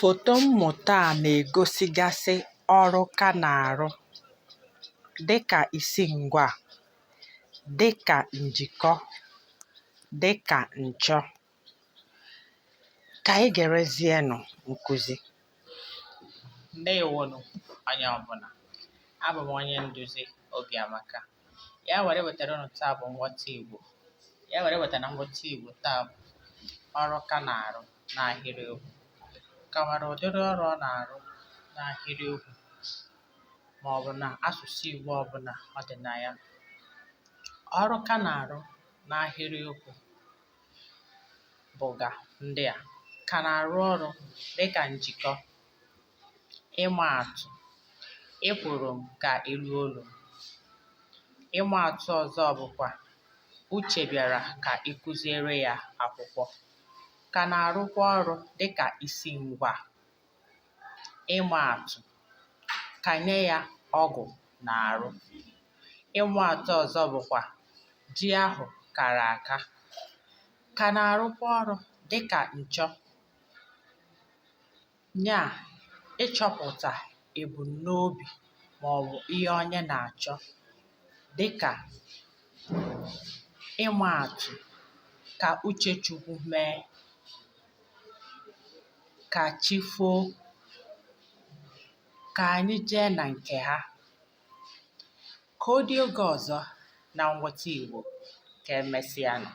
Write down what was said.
Foto mmụta a na-egosigasị ọrụ ka na-arụ dịka isingwaa, dịka njikọ, dịka nchọ. Ka anyị gerezienụ nkụzi. Ndewonu onye ọbụla. Abụ m onye nduzi Obiamaka. Ya were wetara unu taa bụ nghọta Igbo. Ya were wetara nghọta Igbo taa bụ ọrụ ka na-arụ n'ahịrịokwu. Ka nwere ụdịrị ọrụ ọ na-arụ n'ahịrịokwu maọbụ na asụsụ Igbo ọbụla ọ dị na ya. Ọrụ ka na-arụ n'ahịrịokwu bụga ndị a: Ka na-arụ ọrụ dịka njikọ. Ịma atụ, ekworo m ka ị olu m. Ịma atụ ọzọ bụkwa Uche bịara ka ị kụziere ya akwụkwọ. Ka na-arụkwa ọrụ dịka isingwaa. Ịma atụ, kanye ya ọgụ n'arụ. Ịma atụ ọzọ bụkwa ji ahụ kara aka. Ka na-arụkwa ọrụ dịka nchọ. Nya ịchọpụta ebumnobi maọbụ ihe onye na-achọ dịka ịma atụ, ka uche Chukwu mee, ka chi foo, ka anyị jee na nke ha. Ka ọ dị oge ọzọ na nghọta Igbo. Ka emesịanụ.